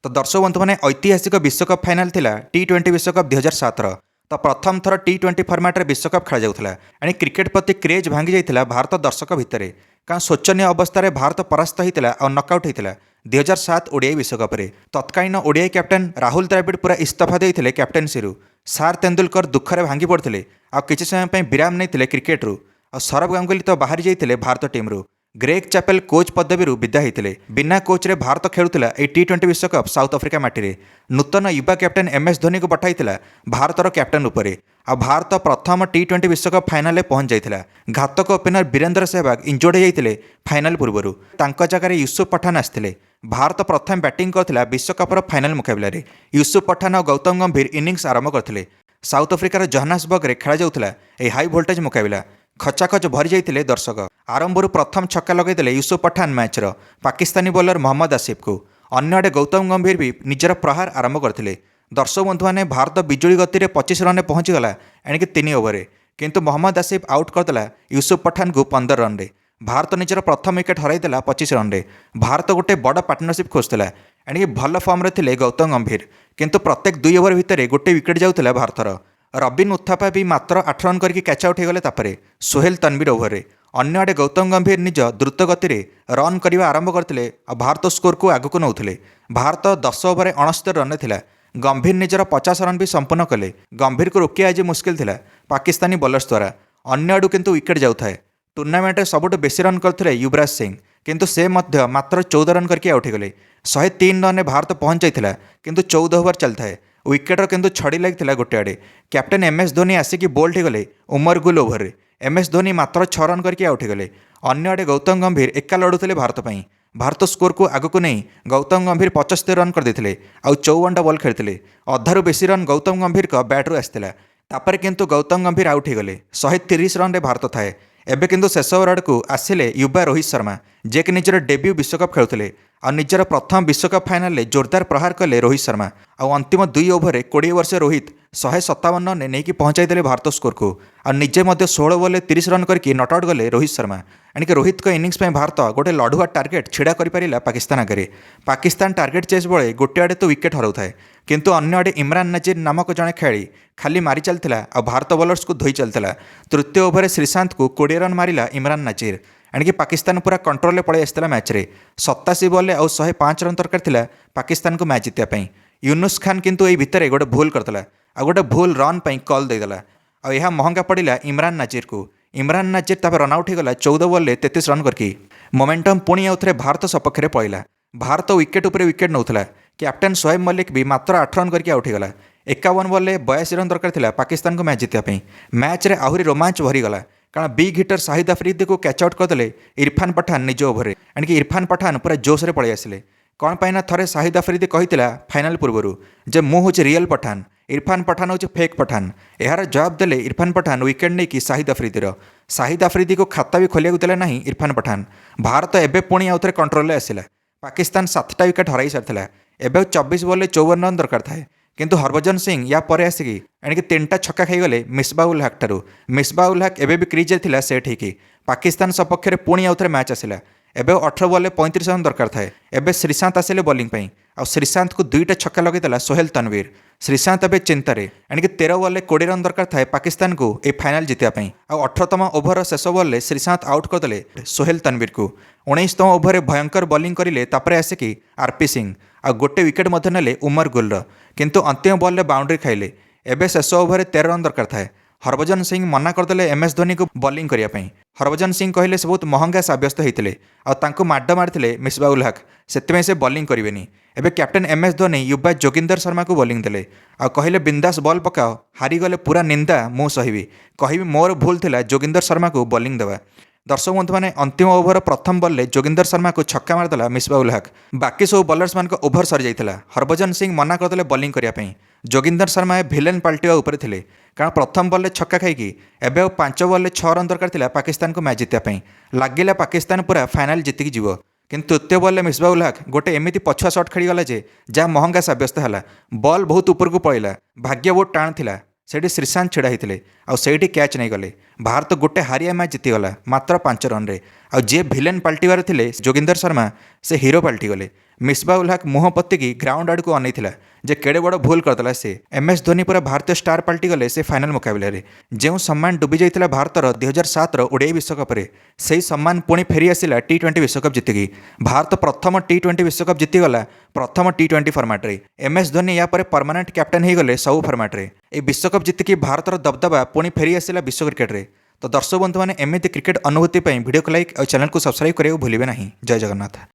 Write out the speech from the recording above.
ତ ଦର୍ଶକ ବନ୍ଧୁମାନେ, ଐତିହାସିକ ବିଶ୍ୱକପ୍ ଫାଇନାଲ୍ ଥିଲା ଟି-20 ବିଶ୍ୱକପ୍ 2007ର। ତ ପ୍ରଥମ ଥର ଟି-20 ଫର୍ମାଟ୍ରେ ବିଶ୍ୱକପ୍ ଖେଳାଯାଉଥିଲା। ଏଣି କ୍ରିକେଟ୍ ପ୍ରତି କ୍ରେଜ୍ ଭାଙ୍ଗି ଯାଇଥିଲା ଭାରତ ଦର୍ଶକ ଭିତରେ, କାରଣ ଶୋଚନୀୟ ଅବସ୍ଥାରେ ଭାରତ ପରାସ୍ତ ହୋଇଥିଲା ଆଉ ନକ୍ଆଉଟ୍ ହୋଇଥିଲା 2007 ଓଡିଆଇ ବିଶ୍ୱକପ୍ରେ। ତତ୍କାଳୀନ ଓଡିଆଇ କ୍ୟାପ୍ଟେନ୍ ରାହୁଲ ଦ୍ରାବିଡ଼ ପୁରା ଇସ୍ତଫା ଦେଇଥିଲେ କ୍ୟାପ୍ଟେନ୍ସିରୁ। ସାର୍ ତେନ୍ଦୁଲକର ଦୁଃଖରେ ଭାଙ୍ଗି ପଡ଼ିଥିଲେ ଆଉ କିଛି ସମୟ ପାଇଁ ବିରାମ ନେଇଥିଲେ କ୍ରିକେଟରୁ। ଆଉ ସୌରଭ ଗାଙ୍ଗୁଲି ତ ବାହାରି ଯାଇଥିଲେ ଭାରତ ଟିମ୍ରୁ। ଗ୍ରେଗ୍ ଚାପେଲ୍ କୋଚ୍ ପଦବୀରୁ ବିଦା ହୋଇଥିଲେ। ବିନା କୋଚ୍ରେ ଭାରତ ଖେଳୁଥିଲା ଏହି ଟି-20 ବିଶ୍ୱକପ୍ ସାଉଥ ଆଫ୍ରିକା ମାଟିରେ। ନୂତନ ୟୁବା କ୍ୟାପ୍ଟେନ୍ ଏମ୍ ଏସ୍ ଧୋନିକୁ ପଠାଇଥିଲା ଭାରତର କ୍ୟାପ୍ଟେନ୍ ଉପରେ। ଆଉ ଭାରତ ପ୍ରଥମ ଟି-20 ବିଶ୍ୱକପ୍ ଫାଇନାଲରେ ପହଞ୍ଚି ଯାଇଥିଲା। ଘାତକ ଓପନର ବୀରେନ୍ଦ୍ର ସେହବାଗ ଇଞ୍ଜୋର୍ଡ ହୋଇଯାଇଥିଲେ ଫାଇନାଲ ପୂର୍ବରୁ। ତାଙ୍କ ଜାଗାରେ ୟୁସୁଫ ପଠାନ ଆସିଥିଲେ। ଭାରତ ପ୍ରଥମେ ବ୍ୟାଟିଂ କରିଥିଲା ବିଶ୍ୱକପ୍ର ଫାଇନାଲ ମୁକାବିଲାରେ। ୟୁସୁଫ ପଠାନ ଓ ଗୌତମ ଗମ୍ଭୀର ଇନିଂସ ଆରମ୍ଭ କରିଥିଲେ। ସାଉଥ ଆଫ୍ରିକାର ଜୋହାନ୍ସବର୍ଗରେ ଖେଳାଯାଉଥିଲା ଏହି ହାଇ ଭୋଲ୍ଟେଜ୍ ମୁକାବିଲା। ଖଚାଖଚ ଭରି ଯାଇଥିଲେ ଦର୍ଶକ। ଆରମ୍ଭରୁ ପ୍ରଥମ ଛକା ଲଗାଇଦେଲେ ୟୁସୁଫ ପଠାନ ମ୍ୟାଚ୍ର ପାକିସ୍ତାନୀ ବୋଲର ମହମ୍ମଦ ଆସିଫକୁ। ଅନ୍ୟଆଡ଼େ ଗୌତମ ଗମ୍ଭୀର ବି ନିଜର ପ୍ରହାର ଆରମ୍ଭ କରିଥିଲେ। ଦର୍ଶକ ବନ୍ଧୁମାନେ, ଭାରତ ବିଜୁଳି ଗତିରେ 25 ରନ୍ରେ ପହଞ୍ଚିଗଲା ଏଣିକି 3 ଓଭରରେ। କିନ୍ତୁ ମହମ୍ମଦ ଆସିଫ ଆଉଟ୍ କରିଦେଲା ୟୁସୁଫ ପଠାନକୁ 15 ରନ୍ରେ। ଭାରତ ନିଜର ପ୍ରଥମ ୱିକେଟ୍ ହରାଇଦେଲା 25 ରନ୍ରେ। ଭାରତ ଗୋଟେ ବଡ଼ ପାର୍ଟନରସିପ୍ ଖୋଜୁଥିଲା। ଏଣିକି ଭଲ ଫର୍ମରେ ଥିଲେ ଗୌତମ ଗମ୍ଭୀର, କିନ୍ତୁ ପ୍ରତ୍ୟେକ 2 ଓଭର ଭିତରେ ଗୋଟେ ୱିକେଟ୍ ଯାଉଥିଲା ଭାରତର। ରବିନ ଉଥାପା ବି ମାତ୍ର 8 ରନ୍ କରିକି କ୍ୟାଚ୍ ଆଉଟ୍ ହୋଇଗଲେ ତାପରେ ସୋହେଲ ତନବୀର ଓଭରରେ। ଅନ୍ୟଆଡ଼େ ଗୌତମ ଗମ୍ଭୀର ନିଜ ଦ୍ରୁତ ଗତିରେ ରନ୍ କରିବା ଆରମ୍ଭ କରିଥିଲେ ଆଉ ଭାରତ ସ୍କୋରକୁ ଆଗକୁ ନେଉଥିଲେ। ଭାରତ 10 ଓଭରରେ 69 ରନ୍ରେ ଥିଲା। ଗମ୍ଭୀର ନିଜର 50 ରନ୍ ବି ସମ୍ପୂର୍ଣ୍ଣ କଲେ। ଗମ୍ଭୀରକୁ ରୋକିବା ଆଜି ମୁସ୍କିଲ ଥିଲା ପାକିସ୍ତାନୀ ବୋଲର୍ସ ଦ୍ୱାରା। ଅନ୍ୟ ଆଡ଼ୁ କିନ୍ତୁ ୱିକେଟ୍ ଯାଉଥାଏ। ଟୁର୍ଣ୍ଣାମେଣ୍ଟରେ ସବୁଠୁ ବେଶୀ ରନ୍ କରିଥିଲେ ୟୁବରାଜ ସିଂ, କିନ୍ତୁ ସେ ମଧ୍ୟ ମାତ୍ର 14 ରନ୍ କରିକି ଆଉଟ୍ ହୋଇଗଲେ। 103 ରନ୍ରେ ଭାରତ ପହଞ୍ଚାଇଥିଲା, କିନ୍ତୁ 14 ଓଭର ଚାଲିଥାଏ। ୱିକେଟ୍ର କିନ୍ତୁ ଛଡ଼ି ଲାଗିଥିଲା ଗୋଟେ ଆଡ଼େ। କ୍ୟାପ୍ଟେନ୍ ଏମ୍ ଏସ୍ ଧୋନି ଆସିକି ବୋଲ୍ଡ ହୋଇଗଲେ ଉମର ଗୁଲ ଓଭରରେ। ଏମ୍ ଏସ୍ ଧୋନି ମାତ୍ର 6 ରନ୍ କରିକି ଆଉଟ୍ ହୋଇଗଲେ। ଅନ୍ୟ ଆଡ଼େ ଗୌତମ ଗମ୍ଭୀର ଏକା ଲଢ଼ୁଥିଲେ ଭାରତ ପାଇଁ। ଭାରତ ସ୍କୋରକୁ ଆଗକୁ ନେଇ ଗୌତମ ଗମ୍ଭୀର 75 ରନ୍ କରିଦେଇଥିଲେ ଆଉ 54ଟା ବଲ୍ ଖେଳିଥିଲେ। ଅଧାରୁ ବେଶୀ ରନ୍ ଗୌତମ ଗମ୍ଭୀରଙ୍କ ବ୍ୟାଟ୍ରୁ ଆସିଥିଲା। ତାପରେ କିନ୍ତୁ ଗୌତମ ଗମ୍ଭୀର ଆଉଟ୍ ହୋଇଗଲେ। 130 ରନ୍ରେ ଭାରତ ଥାଏ। ଏବେ କିନ୍ତୁ ଶେଷ ଓଭର ଆଡ଼କୁ ଆସିଲେ ୟୁବା ରୋହିତ ଶର୍ମା, ଯିଏକି ନିଜର ଡେବ୍ୟୁ ବିଶ୍ୱକପ୍ ଖେଳୁଥିଲେ। ଆଉ ନିଜର ପ୍ରଥମ ବିଶ୍ୱକପ୍ ଫାଇନାଲରେ ଜୋରଦାର ପ୍ରହାର କଲେ ରୋହିତ ଶର୍ମା। ଆଉ ଅନ୍ତିମ 2 ଓଭରରେ 20 ବର୍ଷୀୟ ରୋହିତ 157 ରନ୍ରେ ନେଇକି ପହଞ୍ଚାଇ ଦେଲେ ଭାରତ ସ୍କୋରକୁ। ଆଉ ନିଜେ ମଧ୍ୟ 16 ବଲ୍ରେ 30 ରନ୍ କରିକି not out ଗଲେ ରୋହିତ ଶର୍ମା। ଏଣିକି ରୋହିତଙ୍କ ଇନିଂସ ପାଇଁ ଭାରତ ଗୋଟେ ଲଢ଼ୁଆ ଟାର୍ଗେଟ୍ ଛିଡ଼ା କରିପାରିଲା ପାକିସ୍ତାନ ଆଗରେ। ପାକିସ୍ତାନ ଟାର୍ଗେଟ୍ ଚେସ୍ ବେଳେ ଗୋଟେ ଆଡ଼େ ତ ୱିକେଟ୍ ହରାଉଥାଏ, କିନ୍ତୁ ଅନ୍ୟ ଆଡ଼େ ଇମ୍ରାନ ନାଜିର ନାମକ ଜଣେ ଖେଳାଳି ଖାଲି ମାରି ଚାଲିଥିଲା ଆଉ ଭାରତ ବୋଲର୍ସକୁ ଧୋଇ ଚାଲିଥିଲା। ତୃତୀୟ ଓଭରରେ ଶ୍ରୀଶାନ୍ତକୁ 20 ରନ୍ ମାରିଲା ଇମ୍ରାନ ନାଜିର। ଏଣିକି ପାକିସ୍ତାନ ପୁରା କଣ୍ଟ୍ରୋଲରେ ପଳାଇ ଆସିଥିଲା ମ୍ୟାଚ୍ରେ। 87 ବଲ୍ରେ ଆଉ 105 ରନ୍ ଦରକାର ଥିଲା ପାକିସ୍ତାନକୁ ମ୍ୟାଚ୍ ଜିତିବା ପାଇଁ। ୟୁନୁସ୍ ଖାନ୍ କିନ୍ତୁ ଏଇ ଭିତରେ ଗୋଟେ ଭୁଲ କରିଥିଲା ଆଉ ଗୋଟେ ଭୁଲ ରନ୍ ପାଇଁ କଲ୍ ଦେଇଦେଲା। ଆଉ ଏହା ମହଙ୍ଗା ପଡ଼ିଲା ଇମ୍ରାନ ନାଜିରକୁ। ଇମ୍ରାନ ନାଜିର ତାପରେ ରନ୍ ଆଉଟ୍ ହୋଇଗଲା 14 ବଲ୍ରେ 33 ରନ୍ କରିକି। ମୋମେଣ୍ଟମ୍ ପୁଣି ଆଉଥରେ ଭାରତ ସପକ୍ଷରେ ପଳେଇଲା। ଭାରତ ୱିକେଟ୍ ଉପରେ ୱିକେଟ୍ ନେଉଥିଲା। କ୍ୟାପ୍ଟେନ୍ ସୋଏବ ମଲ୍ଲିକ ବି ମାତ୍ର 8 ରନ୍ କରିକି ଆଉଟ୍ ହୋଇଗଲା। 51 ବଲ୍ରେ 82 ରନ୍ ଦରକାର ଥିଲା ପାକିସ୍ତାନକୁ ମ୍ୟାଚ୍ ଜିତିବା ପାଇଁ। ମ୍ୟାଚ୍ରେ ଆହୁରି ରୋମାଞ୍ଚ ଭରିଗଲା, କାରଣ ବିଗ୍ ହିଟର ସାହିଦ ଆଫ୍ରିଦିକୁ କ୍ୟାଚ୍ ଆଉଟ୍ କରିଦେଲେ ଇରଫାନ ପଠାନ ନିଜ ଓଭରରେ। ଏଣିକି ଇରଫାନ ପଠାନ ପୁରା ଜୋସ୍ରେ ପଳେଇ ଆସିଲେ। କ'ଣ ପାଇଁ ନା ଥରେ ସାହିଦ ଆଫ୍ରିଦି କହିଥିଲା ଫାଇନାଲ ପୂର୍ବରୁ ଯେ ମୁଁ ହେଉଛି ରିଅଲ୍ ପଠାନ, ଇରଫାନ ପଠାନ ହେଉଛି ଫେକ୍ ପଠାନ। ଏହାର ଜବାବ ଦେଲେ ଇରଫାନ ପଠାନ ୱିକେଟ୍ ନେଇକି ସାହିଦ ଆଫ୍ରିଦିର। ସାହିଦ ଆଫ୍ରିଦିକୁ ଖାତା ବି ଖୋଲିବାକୁ ଦେଲେ ନାହିଁ ଇରଫାନ ପଠାନ। ଭାରତ ଏବେ ପୁଣି ଆଉଥରେ କଣ୍ଟ୍ରୋଲରେ ଆସିଲା। ପାକିସ୍ତାନ 7ଟା ୱିକେଟ୍ ହରାଇ ସାରିଥିଲା। ଏବେ ଆଉ 24 ବଲ୍ରେ 54 ରନ୍ ଦରକାର ଥାଏ। କିନ୍ତୁ ହରଭଜନ ସିଂ ୟା ପରେ ଆସିକି ଏଣିକି ତିନିଟା ଛକା ଖାଇଗଲେ ମିସବା ଉଲ୍ ହକ୍ ଠାରୁ। ମିସବା ଉଲ୍ ହକ୍ ଏବେ ବି କ୍ରିଜ୍ରେ ଥିଲା ସେଟ୍ ହେଇକି। ପାକିସ୍ତାନ ସପକ୍ଷରେ ପୁଣି ଆଉଥରେ ମ୍ୟାଚ୍ ଆସିଲା। ଏବେ ଆଉ 18 ବଲ୍ରେ 35 ରନ୍ ଦରକାର ଥାଏ। ଏବେ ଶ୍ରୀଶାନ୍ତ ଆସିଲେ ବୋଲିଂ ପାଇଁ। ଆଉ ଶ୍ରୀଶାନ୍ତକୁ ଦୁଇଟା ଛକା ଲଗାଇଦେଲା ସୋହେଲ ତନବୀର। ଶ୍ରୀଶାନ୍ତ ଏବେ ଚିନ୍ତାରେ। ଏଣିକି 13 ବଲ୍ରେ 20 ରନ୍ ଦରକାର ଥାଏ ପାକିସ୍ତାନକୁ ଏହି ଫାଇନାଲ ଜିତିବା ପାଇଁ। ଆଉ 18ତମ ଓଭରର ଶେଷ ବଲ୍ରେ ଶ୍ରୀଶାନ୍ତ ଆଉଟ୍ କରିଦେଲେ ସୋହେଲ ତନବୀରକୁ। 19ତମ ଓଭରରେ ଭୟଙ୍କର ବୋଲିଂ କରିଲେ ତାପରେ ଆସିକି ଆର୍ପି ସିଂ। ଆଉ ଗୋଟେ ୱିକେଟ୍ ମଧ୍ୟ ନେଲେ ଉମର ଗୁଲର, କିନ୍ତୁ ଅନ୍ତିମ ବଲ୍ରେ ବାଉଣ୍ଡ୍ରି ଖାଇଲେ। ଏବେ ଶେଷ ଓଭରରେ 13 ରନ୍ ଦରକାର ଥାଏ। ହରଭଜନ ସିଂ ମନା କରିଦେଲେ ଏମ୍ ଏସ୍ ଧୋନିକୁ ବୋଲିଂ କରିବା ପାଇଁ। ହରଭଜନ ସିଂ କହିଲେ ସେ ବହୁତ ମହଙ୍ଗା ସାବ୍ୟସ୍ତ ହୋଇଥିଲେ ଆଉ ତାଙ୍କୁ ମାଡ଼ ମାରିଥିଲେ ମିସବା ଉଲ୍ ହକ୍, ସେଥିପାଇଁ ସେ ବୋଲିଂ କରିବେନି। ଏବେ କ୍ୟାପ୍ଟେନ୍ ଏମ୍ ଏସ୍ ଧୋନି ୟୁବା ଯୋଗିନ୍ଦର ଶର୍ମାକୁ ବୋଲିଂ ଦେଲେ ଆଉ କହିଲେ, ବିନ୍ଦାସ ବଲ୍ ପକାଅ, ହାରିଗଲେ ପୁରା ନିନ୍ଦା ମୁଁ ସହିବି, କହିବି ମୋର ଭୁଲ ଥିଲା ଯୋଗିନ୍ଦର ଶର୍ମାକୁ ବୋଲିଂ ଦେବା। ଦର୍ଶକ ବନ୍ଧୁମାନେ, ଅନ୍ତିମ ଓଭର ପ୍ରଥମ ବଲ୍ରେ ଯୋଗିନ୍ଦର ଶର୍ମାକୁ ଛକା ମାରିଦେଲା ମିସବା ଉଲ୍ ହକ୍। ବାକି ସବୁ ବୋଲର୍ସମାନଙ୍କ ଓଭର ସରିଯାଇଥିଲା। ହରଭଜନ ସିଂ ମନା କରିଦେଲେ ବୋଲିଂ କରିବା ପାଇଁ। ଯୋଗିନ୍ଦର ଶର୍ମା ଭିଲେନ୍ ପାଲଟିବା ଉପରେ ଥିଲେ, କାରଣ ପ୍ରଥମ ବଲ୍ରେ ଛକା ଖାଇକି ଏବେ ଆଉ 5 ବଲ୍ରେ 6 ରନ୍ ଦରକାର ଥିଲା ପାକିସ୍ତାନକୁ ମ୍ୟାଚ୍ ଜିତିବା ପାଇଁ। ଲାଗିଲା ପାକିସ୍ତାନ ପୁରା ଫାଇନାଲ ଜିତିକି ଯିବ, କିନ୍ତୁ ତୃତୀୟ ବଲ୍ରେ ମିସବା ଉଲ୍ ହକ୍ ଗୋଟେ ଏମିତି ପଛୁଆ ସଟ୍ ଖେଳିଗଲା ଯେ ଯାହା ମହଙ୍ଗା ସାବ୍ୟସ୍ତ ହେଲା। ବଲ୍ ବହୁତ ଉପରକୁ ପଳେଇଲା। ଭାଗ୍ୟ ବହୁତ ଟାଣ ଥିଲା। ସେଇଠି ଶ୍ରୀଶାନ୍ତ ଛିଡ଼ା ହେଇଥିଲେ ଆଉ ସେଇଠି କ୍ୟାଚ୍ ନେଇଗଲେ। ଭାରତ ଗୋଟେ ହାରିଆ ମ୍ୟାଚ୍ ଜିତିଗଲା ମାତ୍ର 5 ରନ୍ରେ। ଆଉ ଆଉ ଯିଏ ଭିଲେନ୍ ପାଲଟିବାର ଥିଲେ ଯୋଗିନ୍ଦର ଶର୍ମା, ସେ ହିରୋ ପାଲଟିଗଲେ। ମିସବା ଉଲ୍ ହକ୍ ମୁହଁ ପୋତିକି ଗ୍ରାଉଣ୍ଡ ଆଡ଼କୁ ଅନେଇଥିଲା ଯେ କେଡ଼େ ବଡ଼ ଭୁଲ କରିଦେଲା ସେ। ଏମ୍ ଏସ୍ ଧୋନି ପୁରା ଭାରତୀୟ ଷ୍ଟାର ପାଲଟିଗଲେ ସେ ଫାଇନାଲ ମୁକାବିଲାରେ। ଯେଉଁ ସମ୍ମାନ ଡୁବି ଯାଇଥିଲା ଭାରତର 2007ର ଓଡିଆଇ ବିଶ୍ୱକପରେ, ସେଇ ସମ୍ମାନ ପୁଣି ଫେରି ଆସିଲା ଟି-20 ବିଶ୍ୱକପ୍ ଜିତିକି। ଭାରତ ପ୍ରଥମ ଟି-20 ବିଶ୍ୱକପ୍ ଜିତିଗଲା ପ୍ରଥମ ଟି-20 ଫର୍ମାଟ୍ରେ। ଏମ୍ ଏସ୍ ଧୋନି ୟା ପରେ ପରମାନେଣ୍ଟ କ୍ୟାପ୍ଟେନ୍ ହେଇଗଲେ ସବୁ ଫର୍ମାଟ୍ରେ। ଏହି ବିଶ୍ୱକପ୍ ଜିତିକି ଭାରତର ଦବଦବା ପୁଣି ଫେରି ଆସିଲା ବିଶ୍ୱ କ୍ରିକେଟରେ। ତ ଦର୍ଶକ ବନ୍ଧୁମାନେ, ଏମିତି କ୍ରିକେଟ ଅନୁଭୂତି ପାଇଁ ଭିଡ଼ିଓକୁ ଲାଇକ୍ ଆଉ ଚ୍ୟାନେଲକୁ ସବସ୍କ୍ରାଇବ୍ କରିବାକୁ ଭୁଲିବେ ନାହିଁ। ଜୟ ଜଗନ୍ନାଥ।